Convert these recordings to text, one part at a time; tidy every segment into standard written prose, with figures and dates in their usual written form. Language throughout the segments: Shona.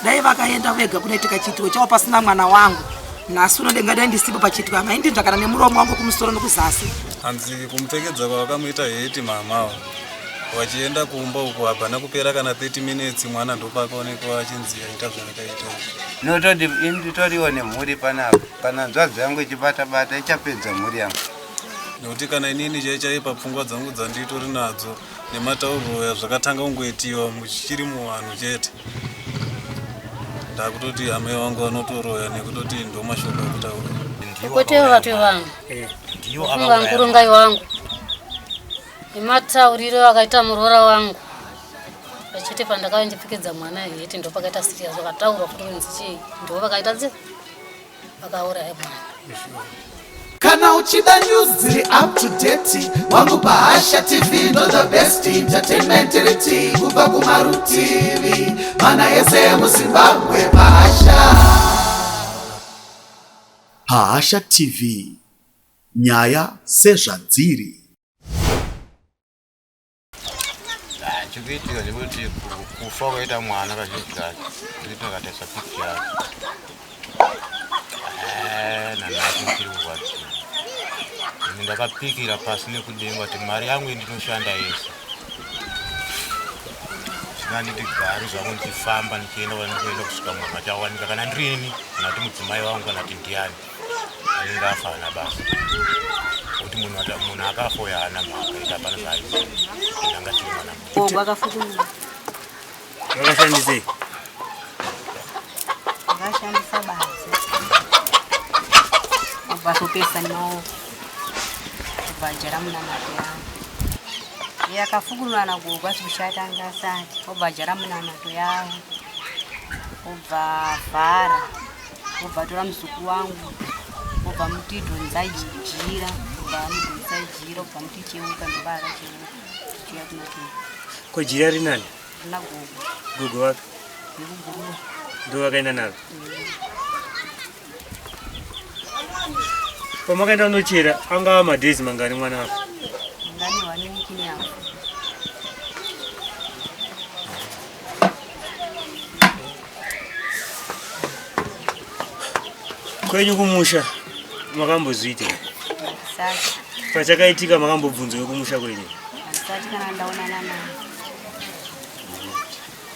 Dai vakaenda vega kunoitika chiitiko chavo pasina mwana wangu. Nhasi uno ndingadai ndisipo pachiitiko amaindinzva kana nemuromo wangu kumusoro nekuzasi. Hanzi kumupfekedza kwavakamuita heti mama vachienda kumba uko hapana kupera kana 30 minutes mwana ndopakaonekwa achinzi aita zvaakaita. Nototi nditoriwo nemhuri panapa kana hanzvadzi yangu ichibata bata ichapedza mhuri yangu. Nekuti kana inini chai chai papfungwa dzangu dzanditori nadzo nematauriro yazvakatanga kungoitiwa muchiri muvanhu chete ndakutoti amai vangu vanotoroya nekutoti ndomashoko ekutaura. Kwete vatwe vangu funga nkurungai wangu nematauriro akaita muroora wangu vachiti pandakauya ndipfekedza mwana heti ndopakaita serious vakataurwa kuti kunzi chii ndo vakaita dzi vakauraya mwana. Kana uchida news dziri up to date wangu paHasha TV ndo the best entertainment riti kubva kumarutivi mana ese emuZimbabwe paHasha. PaHasha TV nyaya sezvadziri. Chikuitika chekuti kufa kwaita mwana kazhinji kacho ndikuti ndakatarisa picture yacho eh, nanhasi ndichiri kurwadziwa. Ini ndakapikira pasi nekudenga kuti mari yangu indinoshanda yese zvinganditigari zvangu ndichifamba ndichienda kwandinoenda kusvika munhu achawanika kana ndirini kana kuti mudzimai wangu kana kuti ndiani anenge afa haana basa kuti munhu munhu akafa uyo haana mhaka ita hapana zvaaiziva ende anga achiri mwana mudiki. Vakafukunura. Vakashandisei? Vakashandisa badza. Vazopesa nemaoko. Kubhajara munamato yavo. Yakafukunura nagogo asi kushata anga asati. Obhajara munamato yavo. Obva avhara. Obva atora muzukuru wangu. Obva muti dhonza jira. Obva amudhonza jira. Obva muti cheuka ndobva akacheuka. Tichiuya kuno kuno. Ko jira rinani? Rina gogo. Gogo vapi? Vekuguruva. Ndo vakaenda naro. Pamakaenda kunochera angava madays mangani mwana afa? Mangani one week nehalf. Kwenyu kumusha makambozviita? Handisati. Pachakaitika makambobvunzwa wekumusha kwenyu? Handisati kana ndaonana naye.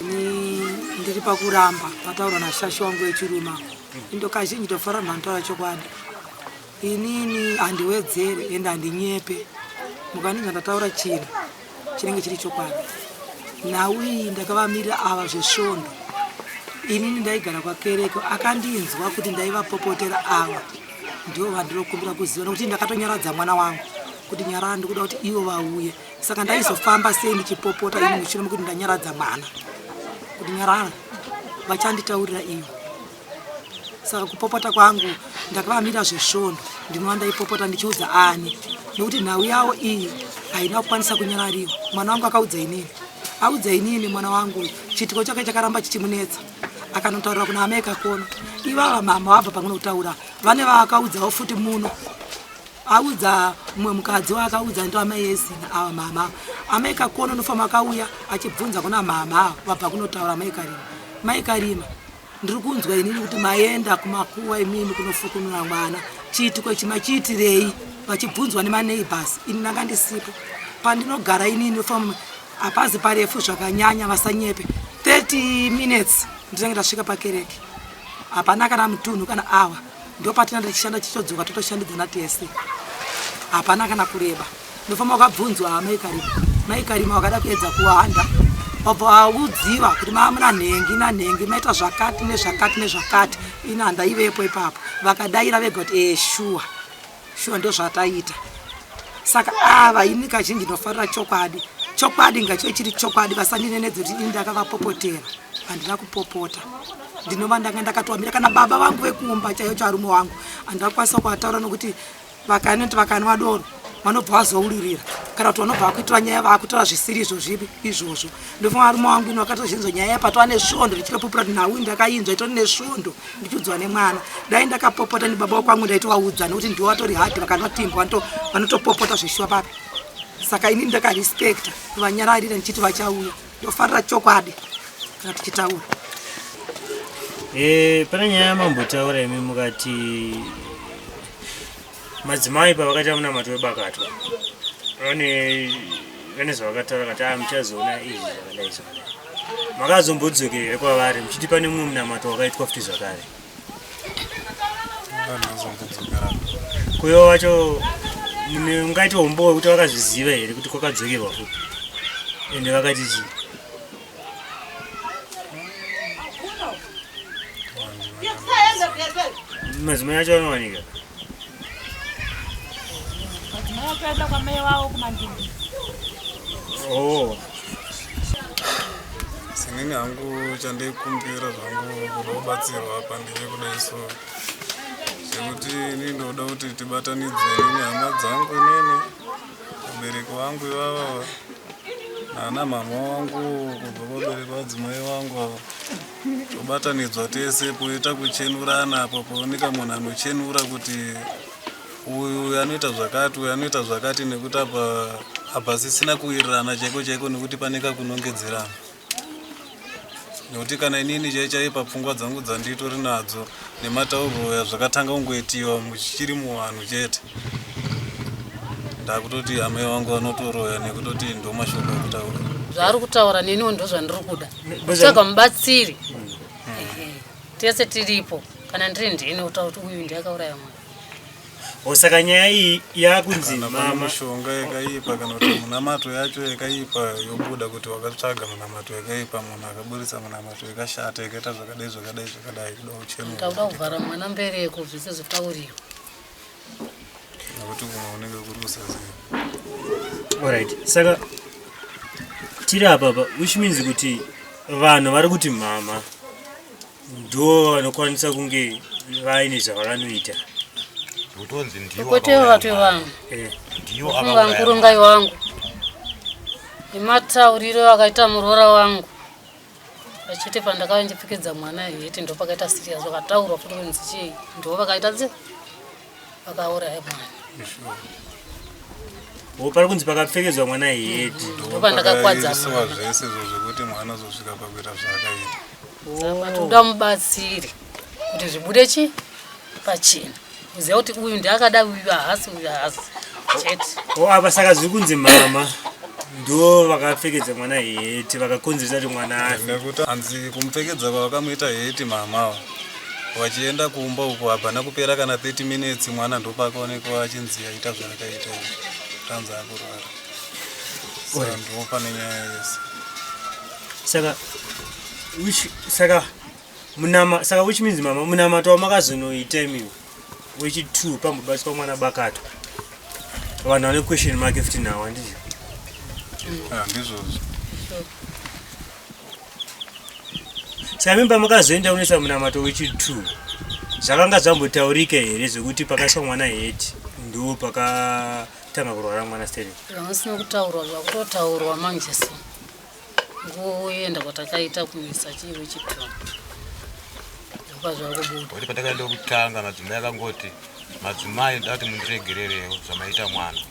Ini ndiri pakuramba pataurwa nashasha wangu wechirume indo kazhinji tofara munhu anotaura chokwadi inini handiwedzere ende handinyepe mukandinzwa ndataura chinhu chinenge chiri chokwadi nhau iyi ndakavamirira ava zvesvondo inini ndaigara kwakereke akandinzwa kuti ndaivapopotera ava ndivo vandinokumbira kuziva nokuti ndakatonyaradza mwana wangu kuti nyarara ndikuda kuti ivo vauye saka ndaizofamba sei ndichipopota ini mushure mekuti ndanyaradza mwana kuti nyarara vachanditaurira ivo saka kupopota kwangu ndakavamira zvesvondo ndinova ndaipopota ndichiudza ani nekuti nhau yavo iyi haina kukwanisa kunyarariwa mwana wangu akaudza inini audza inini mwana wangu chiitiko chake chakaramba chichimunetsa akanotaurira kuna amai kakono ivava mama vabva pamwe nokutaura vane vaakaudzawo futi muno audza mumwe mukadzi waakaudza ndo amai ezina ava mama amai kakono nofamba akauya achibvunza kuna mama vabva kunotaura amai karima mai karima ndiri kunzwa inini kuti maenda kumakuwa imimi kunofukunura mwana chiitiko ichi machiitirei vachibvunzwa nemaneighbors ini ndanga ndisipo pandinogara inini fam hapazi parefu zvakanyanya vasanyepe 30 minutes ndinenge ndasvika pakereke hapana kana mutunhu kana awa ndopatina tichishanda tichitodzoka totoshandidzana tese hapana kana kureba Ndofamba wakabvunzwa mai Karima. Mai Karima wakada kuedza kuwanda. Wabva waudziwa kuti maamuna nhengi nanhengi maita zvakati nezvakati nezvakati. Ini handaivepo ipapo. Vakadaira vega kuti ee shuwa. Shuwa ndozvataita. Saka ava ini kazhinji ndinofarira chokwadi. Chokwadi ngachive chiri chokwadi vasandinenedze kuti ini ndakavapopotera. Handina kupopota. Ndinova ndanga ndakatowamira kana baba vangu vekumba chaiyo charume wangu. Handina kukwanisa kuataura nokuti Vakanoti vakanwa doro vanobva vazouririra kana kuti vanobva vakuitira nyaya vakutora zvisiri izvo zvipi izvozvo. Ndofunga varume vangu ini vakatozvinzwa nyaya yapatova nesvondo ndichitopupura kuti nhau ndakainzwa itori nesvondo ndichiudzwa nemwana. Dai ndakapopota nebaba wakwangu ndaitovaudza nekuti ndiwo vatori hard vakanwa timbo vanotopopota zveshuwa papi. Saka ini ndakarespecta kuvanyararira ndichiti vachauya. Ndofarira chokwadi kana tichitaura. Eh, pane nyaya yamambotaura imi mukati madzimai pavakaita munamato webakatwa vane vane zvavakataura kati ah muchazoona izvi zvakadai zvakadai makazombodzokera here kwavari muchiti pane mumwe munamato wakaitwa futi zvakare kuyo wacho mune ungaita umbowo wekuti vakazviziva here kuti kwakadzokerwa futi ende vakati chii Madzimai acho anowanika. Madzimai akaenda kwamai vavo kumandimbi. Oh. Sinini hangu chandaikumbira zvangu kuda kubatsirwa apa ndechekudai so zvekuti ini ndoda kuti tibatanidzwe nini hama dzangu inini vabereki vangu ivava nana mama wangu kubva vabereki vadzimai vangu ava tobatanidzwa tese poita kuchenurana apo pooneka munhu anochenura kuti uyu anoita zvakati uyu anoita zvakati nekuti apa hapasisina kuwirirana chaiko chaiko nekuti pane kakunongedzerana nekuti kana inini chai chai papfungwa dzangu dzanditori nadzo nematauriro ya zvakatanga kungoitiwa muchiri muvanhu chete ndakutoti amai vangu vanotoroya nekutoti ndomashoko ekutaura zvaari kutaura neniwo ndozvandiri kuda kutsvaga mubatsiri tese tiripo kana ndiri ndini kutaura kuti uyu ndiye akauraya mwana O saka nyaya iyi yakunzi Kana pane mama mishonga yakaipa kana kuti munamato yacho yakaipa yobuda kuti wakatsvaga munamato yakaipa munhu akaburitsa munamato yakashata yakaita zvakadai zvakadai zvakadai kuda Takuda kuchenura kuvhara mwana mbereko zvese zvitauriwa. nekuti kumwe unenge kuri kusaziva. Alright. Saka tiri apa pa which means kuti vanhu vari kuti mama ndo vanokwanisa kunge vaine zvavanoita. Kutonzi ndiwo Kwete akauraya vatu mwana. vangu. Eh. Ndiwo Funga akauraya mukurungai wangu. Nematauriro akaita muroora wangu. Vachiti pandakauya ndichipfekedza mwana heti ndopakaita serious vakataurwa futi kunzi chii ndo vakaita dzi vakauraya mwana. O pari kunzi pakapfekedzwa mwana heti. Ndopandakakwadza Pakaisiwa mwana. zvese izvo zvekuti mwana azosvika pakuita zvaakaita. Saka toda mubatsiri kuti zvibude chi pachena. Kuziva kuti uyu ndiakada uyu haasi uyu haasi chete. O apa saka zviri kunzi mama ndo vakapfekedza mwana heti vakakonzeresa kuti mwana afe. Nekuti hanzi kumupfekedza kwavakamuita heti mama ava vachienda kumba uko hapana kupera kana 30 minutes mwana ndopakaonekwa achinzi aita zvaakaita izvi tanzi akurwara saka ndo pane nyaya yese Saka which saka munama saka which means mama munamato wamakazonoita imiwo wechi2 pambobatswa mwana bakatwa vanhu vane question mark futi nawo handizvo Ah, ndizvozvo saka mimi pamakazoenda kunoisa munamato wechi2 zvakanga zvambotaurika here zvekuti pakaiswa mwana heti ndo pakatanga kurwara mwana sterek Zvamusina kutaurwa zvakutotaurwa manje so. Ngoenda kwatakaita kuisa chiwe chitwa. Ndopa zvakubuda. Ngokuti patakaenda kutanga madzimai akangoti madzimai ndoda kuti mundiregererewo zvamaita mwana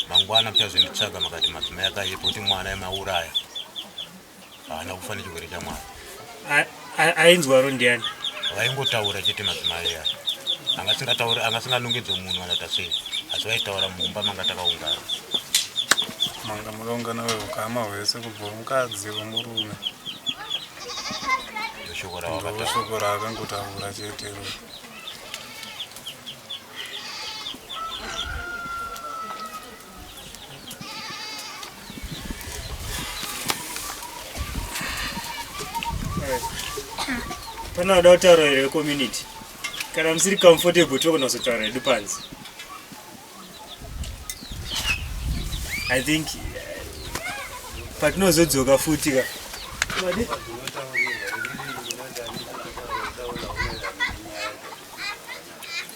mangwana muchazonditsvaga makati madzimai akaipa kuti mwana yamauraya haana kufa nechirwere chamwana Ainzwaro ndiani? Vaingotaura chete madzimai aya angasingatauri angasinganongedze munhu anoita sei asi vaitaura mumba manga takaungana manga makaungana veukama hwese kubva mukadzi wemurume ndoshoko ndo ravakataura shoko raakangotaura chete iro Pana vada kutaura here vecommunity? Kana musiri comfortable togona kuzotaura hedu panze. I think patinozodzoka futi ka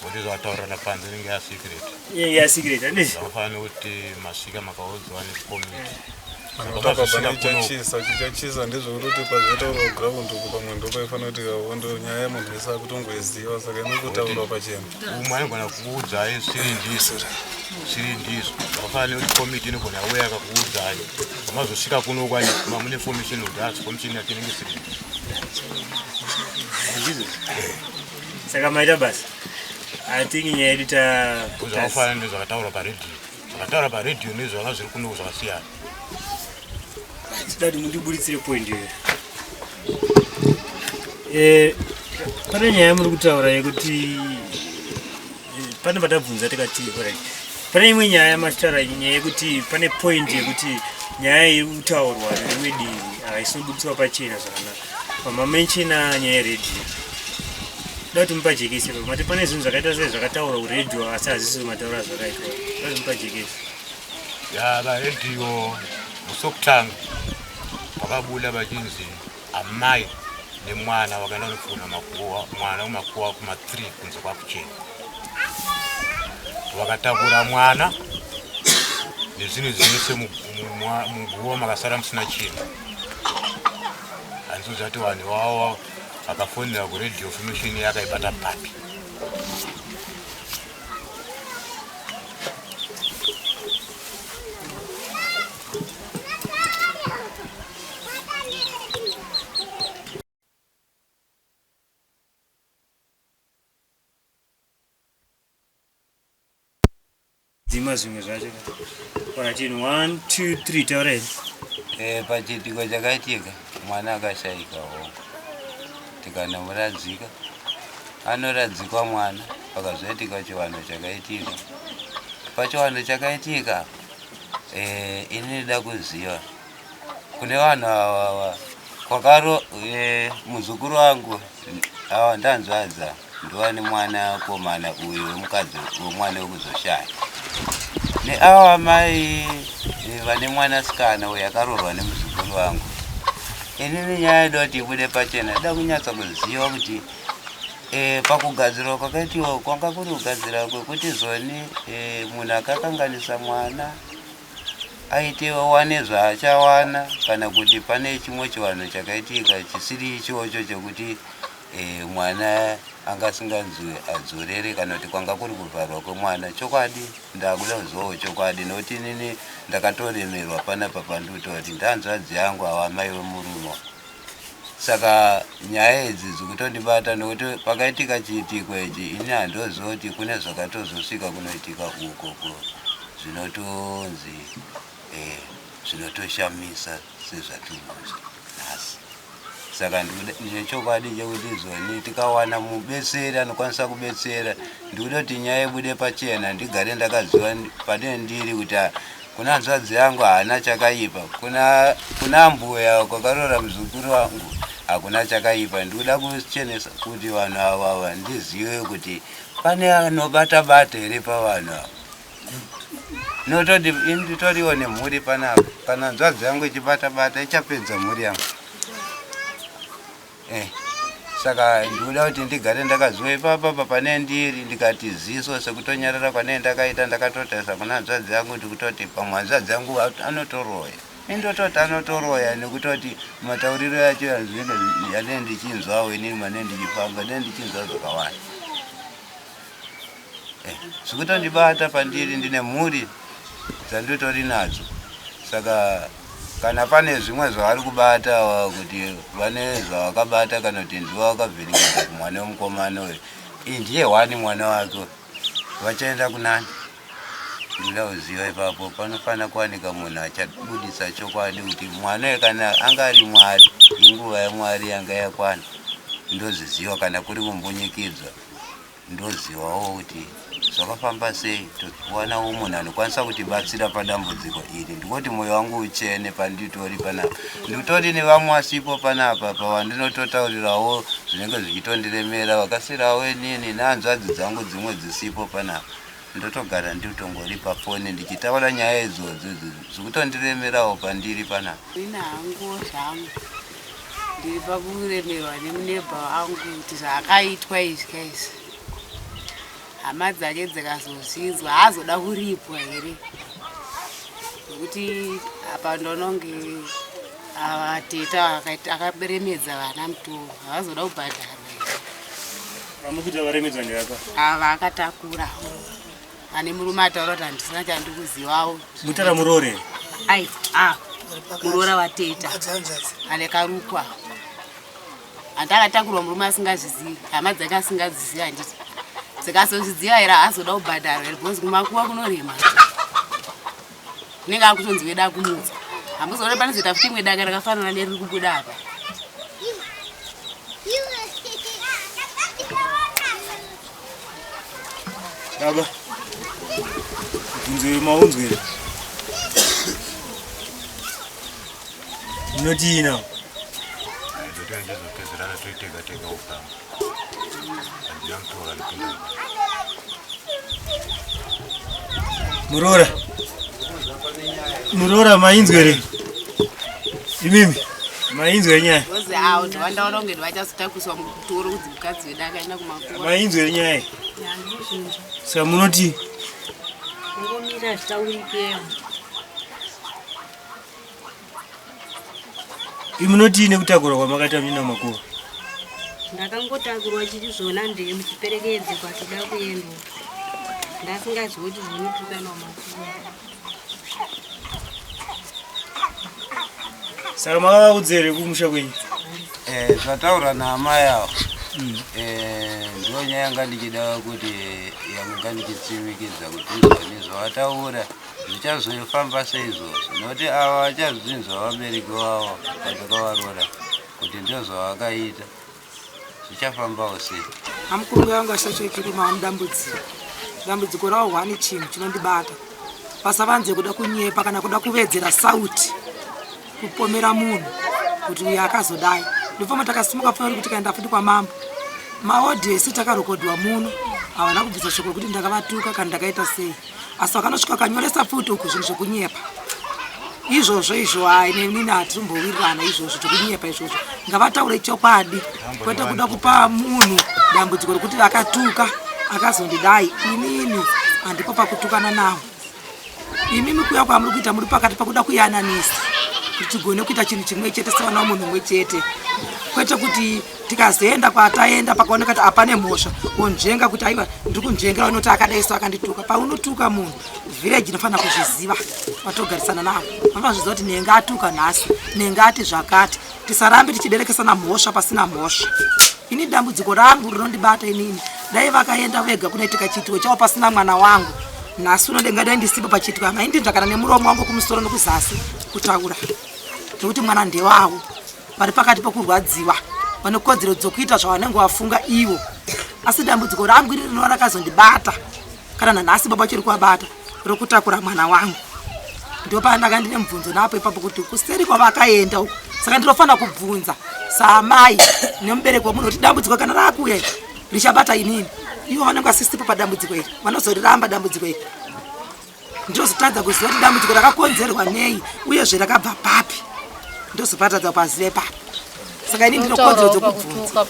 kuti zvataurana panze inenge yasecret inenge yasecret handizvo zvakafanana nekuti masvika makaudzwa necommunity Pabva chichachisa chichachisa ndezvekutoti pazvataurwa ground uku pamwe ndopaifanira kuti kahondo nyaya yemunhu wese akutongoiziva saka inongotaurwa pachena umwe anogona kukuudzai zviri ndizvo zviri ndizvo zvakafanana nekuti komiti inogona uya akakuudzai pamazosvika kuno kwani mamune formation kuti asi formation yacho inenge isiri Ndizvo. Saka maita basa. I think nyaya yedu ta Zvakafanana nezvakataurwa paredhiyo. Zvakataurwa paredhiyo nezvanga zviri kuno zvakasiyana. Toda kuti mundiburitsire point iyoyo. Eh, pane nyaya muri kutaura yekuti eh, pane patabvunza tikati alright. Pane imwe nyaya machitaura nyaya yekuti pane point yekuti nyaya iri kutaurwa nerimwe divi haisi kuburitswa pachena zvakanaka. Pamamenshina nyaya yeredhiyo. Toda kuti mupajekese pa mati pane zvinhu zvakaita sei zvakataurwa kuredhiyo asi hazvisi mataura zvakaitwa. Toda kuti mupajekese. Ya paredhiyo musi wekutanga pakabuda vachinzi amai nemwana vakaenda kunofuna makuwa mwana kumakuwa kuma 3 kunze kwakuchena vakatakura mwana nezvinhu zvese muguva makasara musina chinhu hanzi zvati vanhu ivavo vakafonera kuredio formation yakaibata papi Dzima zvimwe zvacho. Alright, in 1 2 3 taura here. Eh, pachiitiko chakaitika mwana akashaika hongu tikanomuradzika anoradzikwa mwana pakazoitika chivanhu chakaitika pachivanhu chakaitika eh, ini ndida kuziva kune vanhu ava kwakaro eh, muzukuru wangu ava ndanzvadza ndovane mwana komana uyu wemukadzi wemwana wekuzoshaya neava mai eh, vane mwanasikana uyu akaroorwa nemuzukuru wangu inini nyaya yedu kuti ibude pachena da kunyatsa kuziva kuti e, pakugadzirwa kwakaitiwa kwanga kuri kugadzira kwekuti zoni e, munhu akakanganisa mwana aite wane zvaachawana kana kuti pane chimwe chivanhu chakaitika chisiri ichocho chekuti e, mwana anga asinganzwi adzorere kana kuti kwanga kuri kuvharwa kwemwana chokwadi ndakuda kuzivawo chokwadi nokuti inini ndakatoremerwa panapa pandikutoti ndanzvadzi yangu ava amai vemurume saka nyaya idzi dzikutondibata nokuti pakaitika chiitiko ichi ini handoziva kuti kune zvakatozosvika kunoitika uko zvinotonzi eh, zvinotoshamisa sezvatinonzwa nhasi saka ndine chokwadi chekuti zoni tikawana mubetseri anokwanisa kubetsera ndikuda kuti nyaya ibude pachena ndigare ndakaziva pane ndiri kuti ah, kuna hanzvadzi yangu haana chakaipa kuna kuna mbuya kwakaroora muzukuru wangu hakuna chakaipa ndikuda kuchenesa kuti vanhu ava ava ndizive kuti pane anobata bata here pavanhu ava nototi nditoriwo nemhuri panapa kana hanzvadzi yangu ichibata bata ichapedza mhuri yangu Eh, saka ndikuda kuti ndigare ndakaziva ipapa pa pane ndiri ndikati ziso sekutonyarara kwane ndakaita ndakatotarisa kuna hanzvadzi yangu ndikutoti pamwe hanzvadzi yangu anotoroya indototi anotoroya nekutoti matauriro yacho yanzvinenge yanee ndichinzwawo inini mane ndichifamba nee ndichinzwa zvakawanda eh, zvikutondibata pandiri ndine mhuri dzanditori nadzo saka kana pane zvimwe zvavari kubata kuti vane zvavakabata kana kuti ndivo vakavhiringidza kumwana wemukomana uyu iyi ndiye hwani mwana wake vachaenda kunani ndoda kuziva ipapo panofanira kuwanika munhu achabudisa chokwadi kuti mwana uyu kana anga ari mwari inguva yamwari yanga yakwana ndozviziva kana kuri kumbunyikidzwa Ndozivawo kuti zvakafamba sei towanawo munhu anokwanisa kutibatsira padambudziko iri ndikoti mwoyo wangu uchene panditori panapa nditori nevamwe asipo panapa pavandinototaurirawo zvinenge zvichitondiremera vakasirawo inini nehanzvadzi dzangu dzimwe dzisipo panapa ndotogara nditongori pafoni ndichitaura nyaya idzodzo zvikutondiremerawo pandiri panapa Ini hangu zvangu ndiri pakuremerwa nemunebha wangu kuti zvaakaitwa izvi kaizvi hama dzake dzikazozvinzwa haazoda kuripwa here nekuti apa ndononge vateta akaremedza vana mutoro havazoda kubhadharwa here vamukuita varemedzwa ndevapa ava akatakura ane murume ataura kuti handisina chandikuzivawo mutara muroore ai ah muroora wateta ane karukwa Handi akatakurwa murume asingazvizivi, hama dzake asingadzizivi handiti. Dzikazozviziva here haazoda kubhadharwa here because kumakuva kunorema. Unenge akutonzi weda kumutswa. Hamuzoona panozoita futi imwe daka rakafanana neriri kubuda apa. Baba, mubvunzo maunzwe here? Munotii now? Tozopedzerana toitega tega ukama. Handina mutora ndipinda. Muroora. Muroora mainzwe here? Imimi mainzwe nyaya. Because awo ndovandaona kunge ndivachazotakuriswa mutoro kunzi mukadzi wedu akaenda kumakuva. Mainzwe nyaya. Saka munoti Kungomira zvitaurikewo. Munotii nekutakurwa kwamakaita muchienda kumakuva? Ndakangotakurwa chiri zvona ndee muchiperekedze kwatoda kuendwa. Ndasingazivi kuti zvinotukana makuva. Saka makavaudza here kumusha kwenyu? Eh, zvataurwa naamai avo eh, ndiyo nyaya yanga ndichida kuti yanga ndichitsimikidza kuti izvoni zvavataura zvichazofamba seizvozvo nokuti ava vachazvinzwa vabereki vavo patakavarora kuti ndozvavakaita zvichafambawo sei. Amukuru yangu ashachoikirima vamudambudziko dambudziko ravo hwani chinhu chinondibata pasavanze kuda kunyepa kana kuda kuvedzera sauti kupomera munhu kuti uyu akazodai ndopfama takasimuka pfuma kuti tikaenda futi kwamambo maodhiyo isi takarokodwa muno havana kubvisa shoko rekuti ndakavatuka kana ndakaita sei asi vakanosvika vakanyoresa futi uku zvinhu zvekunyepa izvozvo izvo hai nenini hatirimbowirirana izvozvo zvekunyepa izvozvo ngavataure chokwadi kwete kuda kupa munhu dambudziko rekuti vakatuka akazondidai inini handipo pakutukana nawo imimi kuya kwamuri kuita muri pakati pakuda kuyananisa kuti tigone kuita chinhu chimwe chete sevana vamunhu umwe chete kwete kuti tikazoenda kwataenda pakaoneka kuti apane mhosva wonzvenga kuti aiwa ndiri kunzvengera unoti akadai so akandituka paunotuka munhu village inofanira kuzviziva vatogarisana navo vanofanira kuzviziva kuti nenge atuka nhasi nenge ati zvakati tisarambe tichiberekesana mhosva pasina mhosva ini dambudziko rangu rinondibata inini dai vakaenda vega kunoitika chiitiko chavo pasina mwana wangu nhasi uno ndingadai ndisipo pachiitiko amaindinzva kana nemuromo wangu kumusoro nokuzasi kutaura nekuti mwana ndewavo vari pakati pokurwadziwa vane kodzero dzokuita zvavanenge vafunga ivo asi dambudziko rangu iri rinova rakazondibata kana nanhasi baba chiri kuvabata rokutakura mwana wangu ndopandanga ndine mubvunzo napo ipapo kuti kuseri kwavakaenda uku saka ndinofanira kubvunza saamai nemubereki wemunhu kuti dambudziko kana rakuuya iri richabata inini ivo vanenge vasisipo padambudziko iri vanozoriramba dambudziko iri ndinozotadza kuziva kuti dambudziko rakakonzerwa nei uyezve rakabva papi ndozopatadza paziva ipapo saka ini ndinokodzero dzokubvunza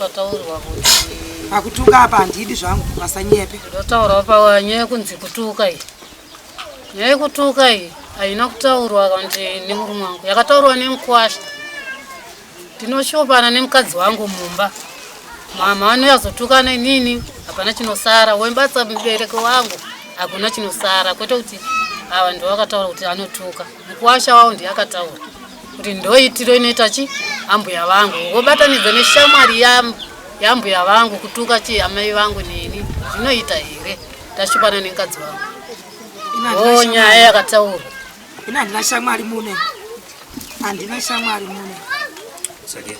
pakutuka apa handidi zvangu vasanyepe ndotaurawo panyaya yekunzi kutuka iyi nyaya yekutuka iyi haina kutaurwa kuti nemurume wangu yakataurwa nemukwasha Tinoshopana nemukadzi wangu mumba. Mama vanoyazotukana inini, hapana chinosara. Wembatsa mubereki wangu, hakuna chinosara. Kwete kuti ava ndivo vakataura kuti anotuka. Mukuwasha wavo ndiye akataura kuti ndoitiro inoita chi ambuya vangu. Vobatanidza neshamwari yambuya vangu kutuka chi amai vangu neni. Zvinoita here? Tashupana nemukadzi wangu. Oh, nyaya yakataurwa. Ini handina shamwari mune. Handina shamwari mune. Sake.